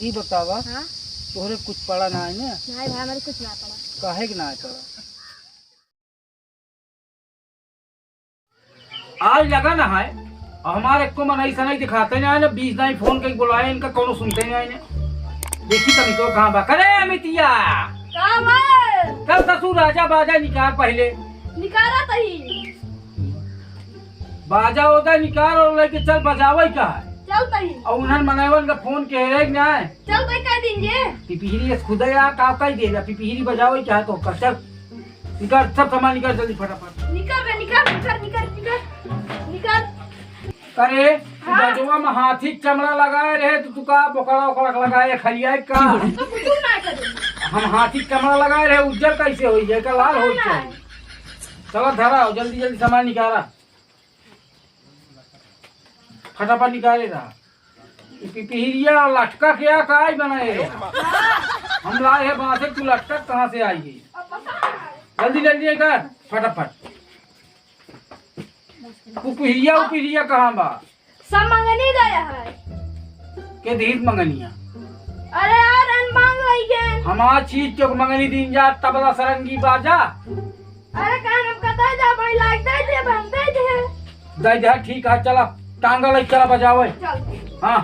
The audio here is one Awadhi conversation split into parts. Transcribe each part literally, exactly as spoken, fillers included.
ई बतावा, हाँ? तोहरे कुछ पड़ा ना है ना? नहीं भाई, हमारे कुछ ना पड़ा। काहे के ना है पड़ा? आज लगा ना है, और हमारे को मन ऐसा नहीं दिखाते ना है ना, बीस दाई फोन कई बुलाए, इनका कौनो सुनते नहीं है ना। देखी तमी तो कहाँ बा? करे अमितिया! का बा? कल ससुर राजा बाजा निकाल पहले। निकाला तही। बाजा ओजा निकाल और लेके चल बजावे का है। चल तही। और उन्हन मनैवन का फोन के रे ना है। चल तही कह दिन ये। पिपिहरी इस खुदा या का कह दे, पिपिहरी बजावे का है तो कर चल। निकाल, सब सामान निकाल जल्दी फटाफट। निकाल बे, निकाल, निकाल, निकाल, निकाल, निकाल। अरे, हाँ। गजवा में हाथी के चमड़ा लगाए रहे, तो तू का बोकड़ा ओकड़ा लगाए, खलियाए का? तो कुछ ना करे। हम हाथी के चमड़ा लगाए रहे, उज्जर कैसे होई जाए, का लाल होई ना। चलो धरा, जल्दी जल्दी सामान निकाला, फटाफट निकाले रहा। ई पिपिहिरिया लटका के आ, का आई बनाए है? हम लाए है बांसे, तू लटका कहाँ से आई है? जल्दी जल्दी कर फटाफट। पिपिहिरिया उपिहिरिया कहाँ बा? सब मंगनी गया है। के दीहित मंगनिया? अरे यार, अन मांग लई गए। हमार चीज के मंगनी दिन जा, तबला सरंगी बाजा। अरे कान हम कतई जा भाई, लाग दे दे, हम दे दे। दे दे, ठीक है, चला, टांगा ले चला बजावे। चल। हाँ,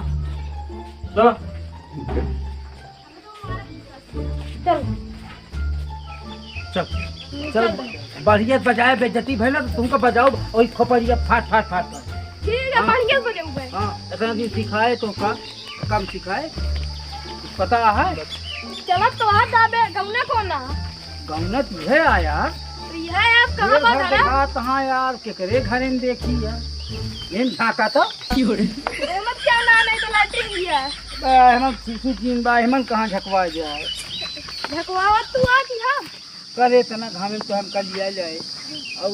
चला। चल। चल, चल, चल। बढ़िया बजाए, बेइज्जती भइल ना, तो तुमका बजाओ, ओई खोपड़िया फाट, फाट, फाट, फाट। ठीक है, हाँ। बढ़िया बजाऊंगा। हाँ, इतना दिन सिखाए तो का? कम सिखाए, पता है? चलत तो आ जाबे, गौने कौन आ? गौने तुहे आया। तो यह आप कहाँ ये बा घर घरा? देखा तहाँ यार, केकरे घरे में देखी यार। ये झाँका तो। क्यों रे? ए, मत क्या ना, नहीं तो लाइटिंग ही है। ए, हमन सुसु जीन बा, हमन कहाँ झकवा जाए? झकवावत तू आ कि हम? करे इतना घामे में तो हमका लिया जाए। और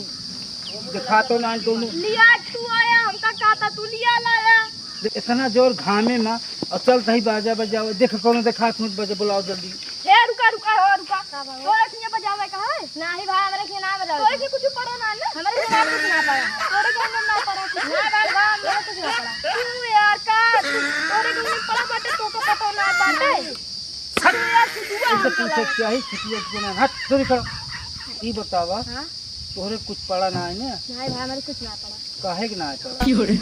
देखा तो ना दोनों। लिया तू आया, हमका कहता तू लिया लाया। इतना जोर घामे में, और चल तही बाजा बजाओ। देख कौनो देखा तू बजे बुलाओ जल्दी। ए, रुका, रुका, हो, रुका। का बा? तोरे किया बजावे का है? नाही भाई, हमरे किया ना बजावे। तोरे किया कुछ पड़ा ना, ना? हमरे किया कुछ ना पड़ा। तोरे किया ना पड़ा कुछ? ना भाई, भाई, हमरे कुछ ना पड़ा। तू यार का, तू, तोरे किया पड़ा बाटे, तो को पता ना बाटे। हट। तू यार, तू दुआ इनका हमका तू से लागे। क्या ही छुट्टी है, ना? हट, दूरी करो। ई बतावा, हाँ? तोहरे कुछ पड़ा ना है ना? नाही भाई, हमरे कुछ ना पड़ा। काहे के ना है पड़ा? क्यों रे?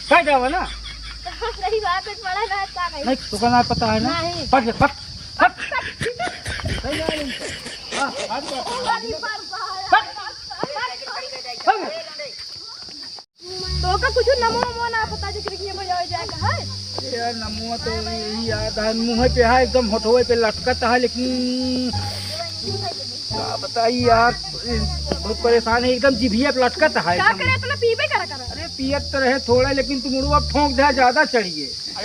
कह जावा ना? सही बात है, पड़ा ना है, का नहीं? नहीं, तुका ना पता है ना? नहीं। फट ले, फट, फट। नहीं, नहीं, नहीं। हाँ, हट जा। फट। फट। तो का कुछ नमो नमो ना पता, जेकरे के बजावे जाए का है? अरे यार, नमो तो यही याद है, मुँह पे है, एकदम होठवे पे लटकत है, लेकिन का बताई यार, बहुत परेशान है, एकदम जिभिया पे लटकत है का एकदम। करे, इतना पीबे करा करा। अरे पियत तो रहे थोड़ा, लेकिन तू मुड़वा ठोंक दे, ज्यादा चढ़िए। हाँ।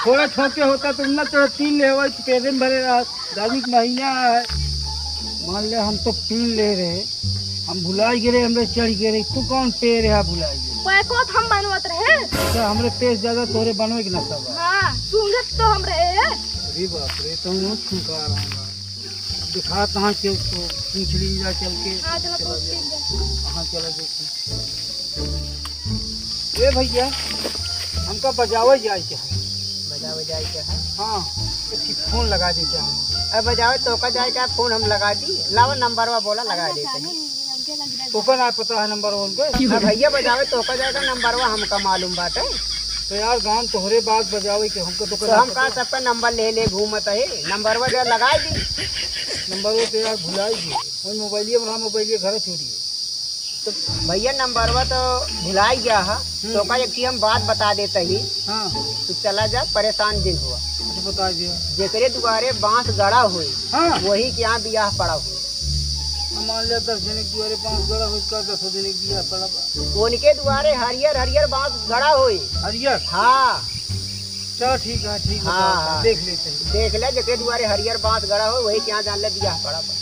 थोड़ा ठोंके होता तो ना चढ़, तीन ले होई, पेटे में भरे रहा। गर्मी के महीना है, मान ले हम तो पीन ले रहे, हम भुलाई गे रहे, हमरे चढ़ गे रहे, तू कौन पे रहा भुलाई गे? पैको तो हम बनवत रहे। अच्छा, हमरे पेस ज्यादा तोरे बनवे के नशा बा। हाँ, सूंघत तो हम रहे। अरे बाप रे, तो हम खूंखार हमार। दिखा कहाँ के उसको पूछ ली जा चल के। हाँ, चलो, चला पूछ जा। ली जा। हाँ, चला देखी। ए भैया, हमका बजावे जाए के है। बजावे जाए के है? हाँ, एक ठे फोन लगा दे चाहे। अब बजावे तोका जाए का फोन हम लगा दी। लावा नंबरवा बोला, लगा दे चाहे। तोका ना पता है नंबर उनके? हाँ भैया, बजावे तोका जाए का नंबरवा हमका मालूम बाटे। तो यार, गान तोहरे बात बजावे के, हमको तो तो हम का सबका नंबर ले ले घूमत है, नंबरवा जरा लगाई दी। नंबरवा तो यार भुलाई गए, वही मोबाइलिया में रहा, मोबाइलिया घर छूट गए। तो भैया नंबरवा तो भुलाई गया है, हम्म। तो का एक ठे हम बात बता देते ही, हाँ। तू चला जा, परेशान जिन हुआ। अच्छा, बता दिया। जेकरे दुआरे बांस गड़ा होई, हाँ। वही के यहाँ बियाह पड़ा होई। हम मान लिया दस जने के दुआरे बांस गड़ा होई, का दस जने के बियाह पड़ा बा? उनके दुआरे हरियर हरियर बांस गड़ा होई। हरियर? हाँ। चलो ठीक है, ठीक है, हाँ, चलो, हाँ। देख लेते हैं। देख ले, जेकरे दुआरे हरियर बांस गड़ा होई, वही के यहाँ जान ले बियाह पड़ा बा।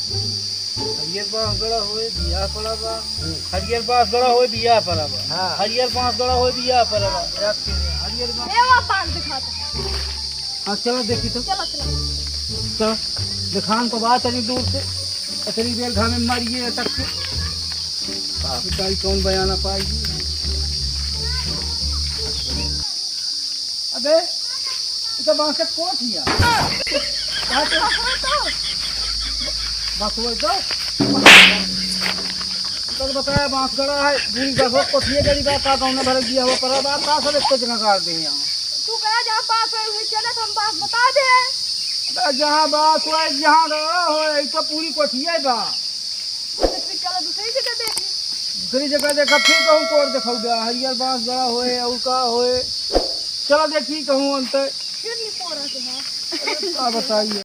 हरियर बांस गड़ा होए, बियाह पड़ा बा। हम्म। हरियर बांस गड़ा होए, बियाह पड़ा बा। हाँ। हरियर बांस गड़ा होए, बियाह पड़ा बा। याद कीजिए, हरियर बांस। ए, वो पान दिखाता। हाँ, चलो देखी तो। चलो, चलो। चलो, दिखान तो बात है दूर से। अतरी बेर घामे मारिए अटक के। हाँ। बताई कौन बयाना पाएगी। अबे, तो बांस के कोठिया। का तो? बस वही तो। तब बताया बांस गड़ा है, पूरी बस वो कोठिया गड़ी बा, का गाँव में भर दिया हुआ, पर अब आप का सब एक जगह गाड़ दे यहाँ। तू कहा जहाँ बांस है, वहीं चले, तो हम बांस बता दे। अरे जहाँ बांस हो, जहाँ रहा हो, यही तो पूरी कोठिया बा। तो फिर चलो दूसरी जगह देखी। दूसरी जगह देखा, फिर कहूँ को और देखा गया, हरियर बांस गड़ा होए, और का होए। चलो देखी कहूँ अंत। फिर नहीं पो रहा तुम्हारा। अरे का बताइए।